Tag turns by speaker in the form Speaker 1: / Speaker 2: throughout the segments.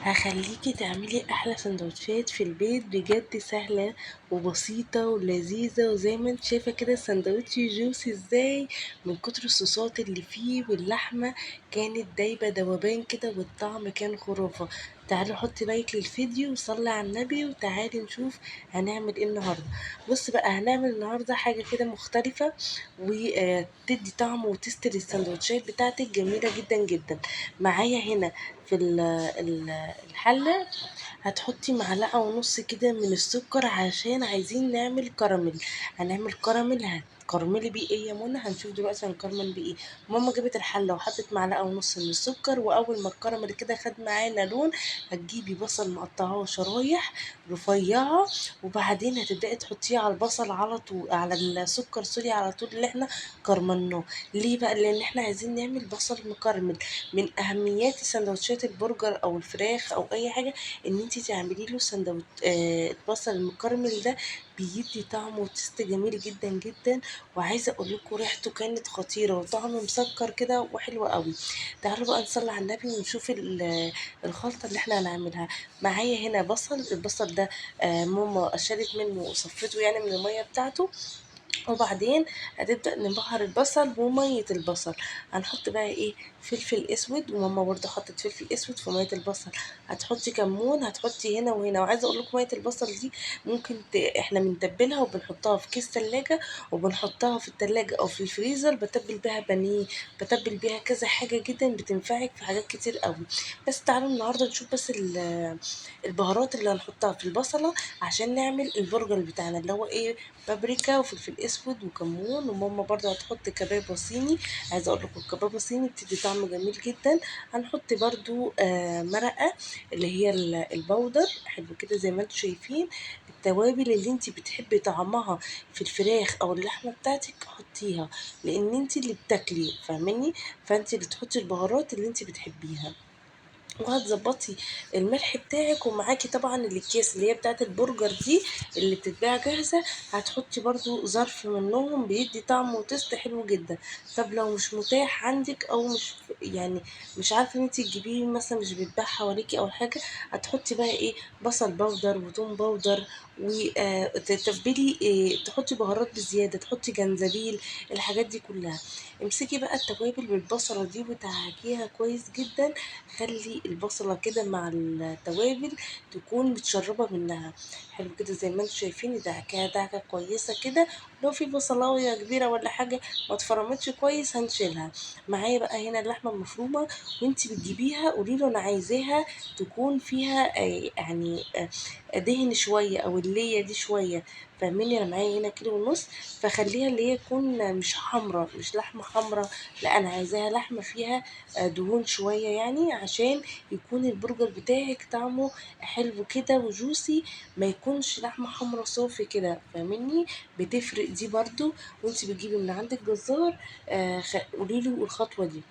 Speaker 1: هخليكي تعملي احلى سندوتشات في البيت، بجد سهلة وبسيطة ولذيذه. وزي ما انت شايفه كده السندوتش juicy ازاي من كتر الصوصات اللي فيه، واللحمة كانت دايبه دوبان كده والطعم كان خرافه. تعالي حطي like للفيديو وصلي على النبي وتعالي نشوف هنعمل ايه النهارده. بص بقى، هنعمل النهارده حاجة كده مختلفة وتدي طعم و taste للسندوتشات بتاعتك جميلة جدا جدا. معايا هنا في الحلة هتحطي معلقه ونص كده من السكر عشان عايزين نعمل كراميل. هنعمل كراميل، هتكرملي بيه ايه يا منى؟ هنشوف دلوقتي هنكرمل بيه ايه. ماما جابت الحلة وحطت معلقه ونص من السكر، واول ما الكراميل كده خد معانا لون هتجيبي بصل مقطعاه شرايح رفيعة، وبعدين هتبداي تحطيه على البصل على طول، على السكر sorry على طول اللي احنا كرملناه. ليه بقى؟ لان احنا عايزين نعمل بصل مكرمل. من اهميات سندوتشات البرجر او الفراخ او اي حاجة ان انت تعملي له البصل المكرمل ده، بيدي طعم و taste جميل جدا جدا. وعايزه اقول لكم ريحته كانت خطيرة وطعمه مسكر كده وحلو قوي. تعالوا بقى نصلي على النبي ونشوف الخلطة اللي احنا هنعملها. معايا هنا بصل، البصل ده ماما شالت منه وصفته يعني من المية بتاعته، وبعدين هتبدا نبهر البصل ومية البصل. هنحط بقى ايه؟ فلفل اسود، وماما برضه حطت فلفل اسود في مية البصل. هتحطي كمون، هتحطي هنا وهنا. وعايزه اقول لكم مية البصل دي ممكن احنا بنتبلها وبنحطها في كيس تلاجة، وبنحطها في التلاجة او في الفريزر، بتبل بيها بانيه، بتبل بيها كذا حاجة جدا، بتنفعك في حاجات كتير قوي. بس تعالوا النهارده نشوف بس البهارات اللي هنحطها في البصله عشان نعمل البرجر بتاعنا اللي هو ايه؟ بابريكا وفلفل اسود وكمون، وماما برضه هتحط كبابه صيني. عايزه اقول لكم الكبابه الصيني بتدي طعم جميل جدا. هنحط برضه مرقه اللي هي البودر، حلو كده زي ما انتم شايفين. التوابل اللي انت بتحبي طعمها في الفراخ او اللحمة بتاعتك حطيها، لان انت اللي بتاكلي، فاهماني؟ فانت اللي تحطي البهارات اللي انت بتحبيها، وهتظبطي الملح بتاعك. ومعاكي طبعا الاكياس اللي هي بتاعت البرجر دي اللي بتتباع جاهزة، هتحطي برضو ظرف منهم بيدي طعم و taste حلو جدا. طب لو مش متاح عندك او مش يعني مش عارفه ان انت تجيبيه مثلا، مش بيتباع حواليكي او حاجة، هتحطي بقى ايه؟ بصل powder وتوم powder، وتتبلي، تحطي بهارات بزيادة، تحطي جنزبيل، الحاجات دي كلها. امسكي بقى التوابل بالبصله دي وتعجيها كويس جدا، خلي البصله كده مع التوابل تكون متشربه منها حلو كده زي ما انتم شايفين. دعكاها دعكه كويسة كده، لو في بصلايه كبيرة ولا حاجة ما اتفرمتش كويس هنشيلها. معايا بقى هنا اللحمة المفرومه، وانتي بتجيبيها قولي له انا عايزاها تكون فيها دهن شوية او الليه دي شوية، فاهميني؟ انا معايا هنا كيلو ونص، فخليها اللي هي تكون مش حمرا، مش لحمه حمرا، لا انا عايزاها لحمه فيها دهون شوية، يعني عشان يكون البرجر بتاعك طعمه حلو كده و juicy، ما يكونش لحمه حمرا صافي كده، فاهميني؟ بتفرق دي برضو. وانتي بتجيبي من عند الجزار، قولي له الخطوة دي.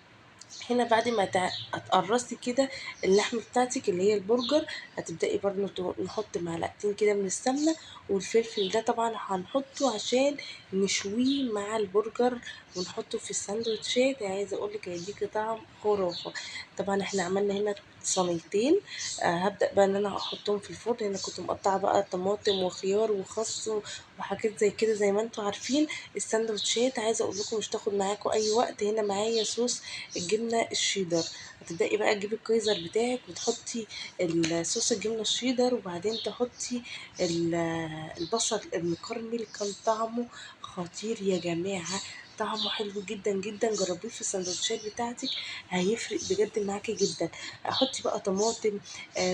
Speaker 1: هنا بعد ما هتقرصي كده اللحمة بتاعتك اللي هي البرجر، هتبداي برضو نحط معلقتين كده من السمنة، والفلفل ده طبعا هنحطه عشان نشويه مع البرجر ونحطه في الساندوتشات. عايزه اقولك هيديكي طعم خرافه. طبعا احنا عملنا هنا صينيتين، هبدا بقى ان انا احطهم في الفرن. هنا كنت مقطعه بقى طماطم وخيار وخس وحاجات زي كده زي ما انتم عارفين. الساندوتشات عايزه اقول لكم مش تاخد معاكم اي وقت. هنا معايا صوص الجبنة الشيدر، هتبداي بقى تجيبي الكايزر بتاعك وتحطي الصوص الجبنة الشيدر، وبعدين تحطي البصل المكرمل. كان طعمه خطير يا جماعة، طعمه حلو جدا جدا. جربيه في السندوتشات بتاعتك هيفرق بجد معاكي جدا. حطي بقى طماطم،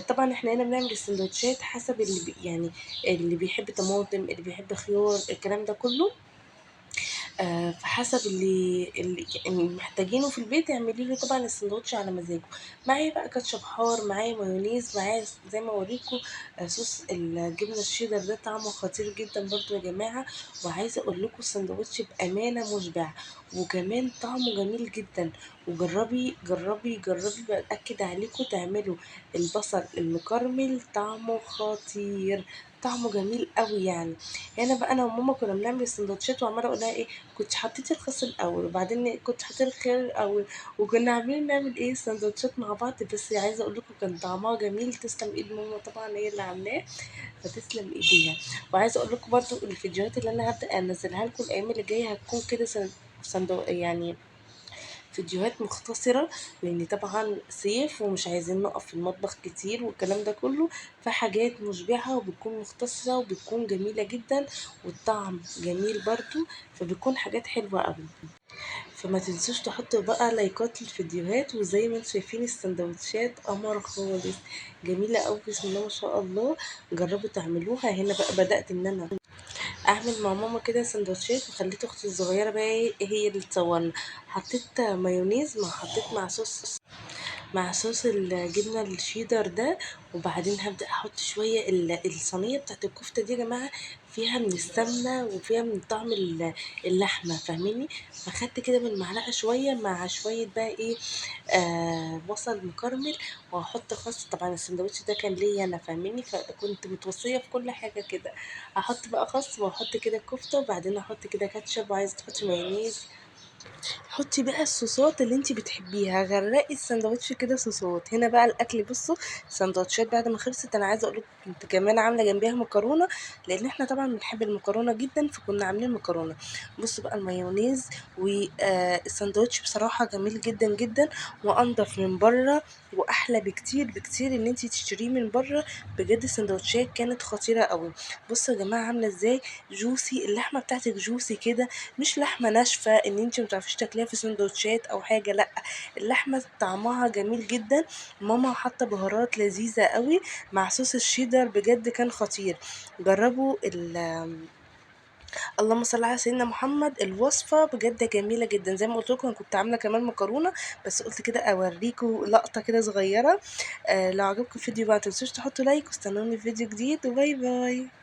Speaker 1: طبعا احنا هنا بنعمل السندوتشات حسب اللي يعني اللي بيحب طماطم، اللي بيحب خيار، الكلام ده كله، فحسب اللي يعني محتاجينه في البيت اعملي له طبعا السندوتش على مزاجه. معايا بقى كاتشب حار، معايا مايونيز، معايا زي ما اوريكم، صوص الجبنة الشيدر ده طعمه خطير جدا برضو يا جماعة. وعايزه اقول لكم السندوتش بامانه مشبع، وكمان طعمه جميل جدا. وجربي جربي جربي، بأكد عليكم تعملوا البصل المكرمل طعمه خطير. طعمه جميل قوي يعني. هنا بقى انا وماما كنا بنعمل السندوتشات، وعماله اقول لها ايه كنت حطيتي الخس الاول، وبعدين كنت حطيتي الخيار الاول، وكنا عاملين نعمل ايه سندوتشات مع بعض. بس عايزه اقول لكم كان طعمها جميل، تسلم ايد ماما طبعا هي اللي عاملاه، فتسلم ايديها. وعايزه اقول لكم برضو الفيديوهات اللي انا هبدا انزلها لكم الايام اللي جاية هتكون كده صندوق يعني فيديوهات مختصرة، لان طبعا صيف ومش عايزين نقف في المطبخ كتير والكلام ده كله، فحاجات مشبعة وبتكون مختصرة وبتكون جميلة جدا والطعم جميل برضو، فبتكون حاجات حلوة قوي. فما تنسوش تحطوا بقى لايكات للفيديوهات. وزي ما انتم شايفين السندوتشات قمر خالص، جميلة قوي بسم الله ما شاء الله، جربوا تعملوها. هنا بقى بدأت ان انا اعمل مع ماما كده سندوتشات، وخليت اختي الصغيرة بقى هي اللي تصورنا. حطيت مايونيز مع حطيت مع صوص الجبنة الشيدر ده، وبعدين هبدا احط شوية الصينية بتاعت الكفتة دي يا جماعة فيها من السمنة وفيها من طعم اللحمة، فاهميني؟ فخدت كده من معلقه شوية مع شوية بقى ايه بصل مكرمل، وهحط خس. طبعا السندوتش ده كان ليا انا، فاهميني؟ فكنت متوصيه في كل حاجة كده. هحط بقى خس واحط كده كفته، وبعدين احط كده كاتشب، وعايزه تحطي مايونيز، حطي بقى الصوصات اللي انتي بتحبيها، غرقي السندوتش كده صوصات. هنا بقى الاكل بصوا سندوتشات بعد ما خلصت، انا عايزه اقول لكم كنت كمان عامله جنبيها مكرونه، لان احنا طبعا بنحب المكرونه جدا، فكنا عاملين مكرونه. بصوا بقى المايونيز والسندوتش بصراحة جميل جدا جدا، وانضف من بره، واحلى بكتير بكتير ان انتي تشتريه من بره. بجد السندوتشات كانت خطيرة قوي. بصوا يا جماعة عامله ازاي juicy، اللحمة بتاعتك juicy كده، مش لحمه ناشفة ان انتي ما تعرفيش تاكليها في سندوتشات او حاجة، لا اللحمة طعمها جميل جدا. ماما حاطه بهارات لذيذة قوي مع صوص الشيدر، بجد كان خطير. جربوا اللهم صل على سيدنا محمد، الوصفة بجد جميلة جدا. زي ما قلت لكم انا كنت عامله كمان مكرونه، بس قلت كده اوريكم لقطة كده صغيرة. لو عجبكم الفيديو بقى ما تنسوش تحطوا like، واستنوني في فيديو جديد، و bye bye.